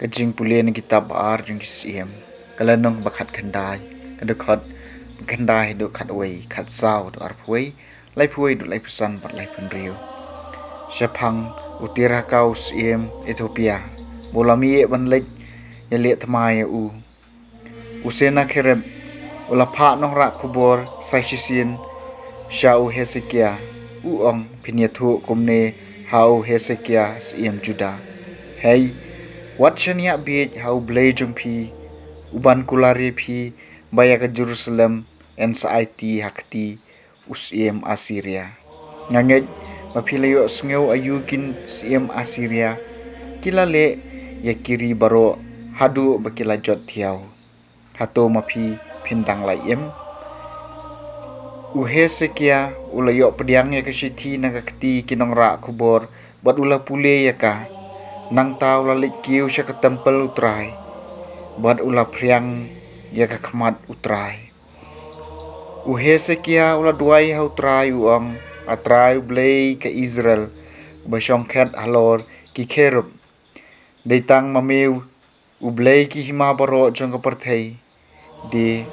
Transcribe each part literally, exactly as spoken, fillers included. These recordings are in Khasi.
Ka jingpule na kitab ba ar jong ki Syiem. Ka lynnong ba khatkhyndai, ka dkhot ba khyndai haduh khatwei, khatsaw haduh arphew, laiphew haduh laiphew san bad laiphew hynriew. Shaphang u Tirhaka u syiem Ethiopia, ba u la mih ban leit ïaleh thma ïa u, u Sennakherib u la phah nongrah khubor sa shisien sha u Hesekia, u ong, phin ïathuh kumne ha u Hesekia syiem Juda: Hei, wat shaniah bieit ha U Blei jong phi, uban kular ïa phi ba ïa ka Jerusalem yn sa aiti ha kti u syiem Assyria. Nga ngeit ba phi la ïohsngew aïu ki syiem Assyria ki la leh ïa ki ri baroh haduh ba ki la jot thiaw. Hato ma phi phin dang la im? U Hesekia u la ïoh pdiang ïa ka shithi na ka kti ki nongrah khubor bad u la pule ïa ka. Nangta u la leit kiew sha ka templ U Trai bad u la phriang ïa ka khmat U Trai. U Hesekia u la duwai ha U Trai, u ong: A Trai, U Blei ka Israel, ba shongkhet halor ki kherub, dei tang ma me U Blei ki hima baroh jong ka pyrthei. Dei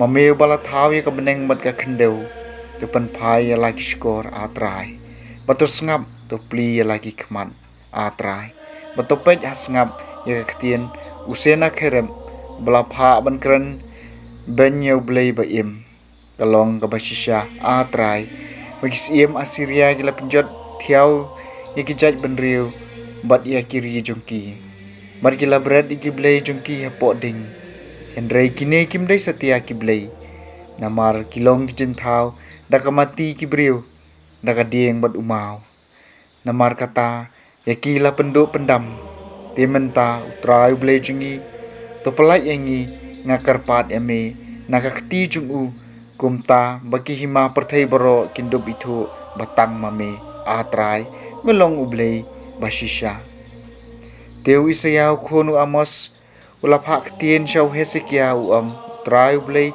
ma me ba la thaw ïa ka bneng bad ka khyndew. To pynphai ïa la ki shkor, A Trai, bad to sngap, to plie ïa la ki khmat, A Trai, bad to peit ha sngap ïa ka ktien u Sennakherib ba la phah ban kren beiñ ïa U Blei ba im. Ka long kaba shisha, A Trai, ba ki syiem Assyria ki la pynjot thiaw ïa ki jaitbynriew bad ïa ki ri jong ki, bad ki la bret ïa ki blei jong ki hapoh ding. Hynrei kine kim dei satia ki blei, namar ki long ki jingthaw da ka mati ki briew, da ka dieng bad u maw. Namar kata, ïa ki la pynduh pyndam. Te mynta, U Trai U Blei jong ngi, to pyllait ïa ngi, nga kyrpad ïa me na ka kti jong u, kumta ba ki hima pyrthei baroh kin dup ithuh ba tang ma me, A Trai, me long U Blei ba shisha. Te u Isaïah u khun u Amoz u la phah ktien sha u Hesekia, u ong: U Trai U Blei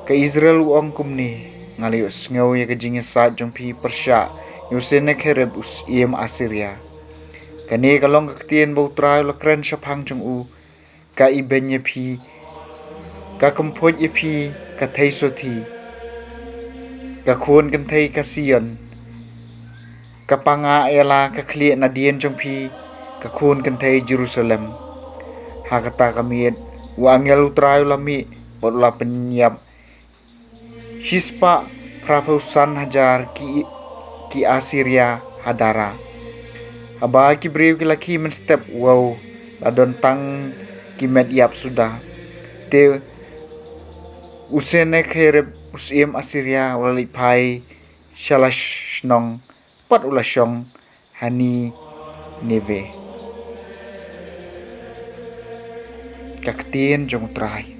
ka Israel u ong kumne: Nga la ïohsngew ïa ka jingïasaid jong phi pyrshah ïa u Sennakherib u syiem Assyria. Kane ka long ka ktien ba U Trai u la kren shaphang jong u: Ka ibeiñ ïa phi, ka kynphuid ïa phi ka theisothi, ka khun kynthei ka Sion, ka pangah ïa la ka khlieh nadien jong phi, ka khun kynthei Jerusalem. Ha kata ka miet u angel U Trai u la mih bad u la pynïap shispah phraphew san hajar ki, ki Assyria ha Dara. Haba ki briew ki la khie mynstep, wow, la don tang ki met ïap suda. Te u Sennakherib u syiem Assyria u la leit phai sha la shnong, bad u la shong ha Nineveh. Ka ktien jong U Trai.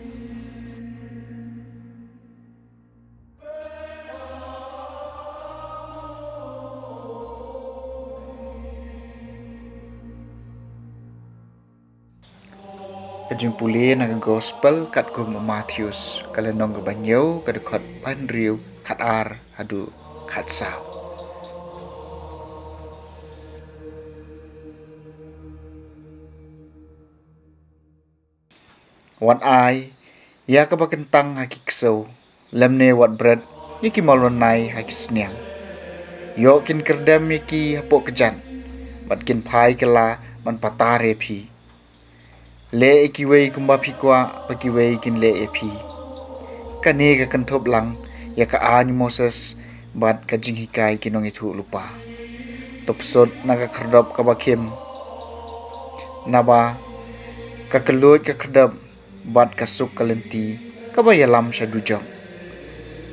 Ka jingpule na ka Gospel katkum u Mathaios, ka lynnong kaba hynñiew, ka dkhot ba hynriew, khatar haduh khatsaw. Wat ai ïa kaba kyntang ha ki ksew, lymne wat bret ïa ki mawlynnai ha ki sniang. Ïoh kin kyrdem ïa ki hapoh kjat, bad kin phai kylla ban patar ïa phi. Leh ïa kiwei kumba phi kwah ba kiwei kin leh ïa phi. Kane ka kynthup lang ïa ka aiñ u Moses bad ka jinghikai ki nongïathuh lypa. To psut na ka khyrdop kaba khim, naba ka kylluid ka khyrdop bad ka suk ka lynti kaba ïalam sha dujok.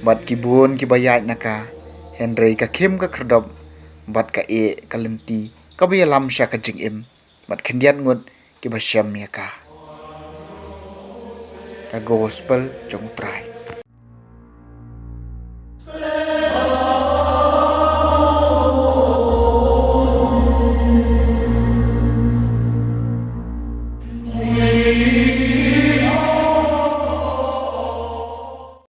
Bad ki bun kiba ïaid na ka, hynrei ka khim ka khyrdop bad ka ïeh ka lynti kaba ïalam sha ka jingim, bad khyndiat ngut kiba shem ïa ka. Ka Gospel jong U Trai.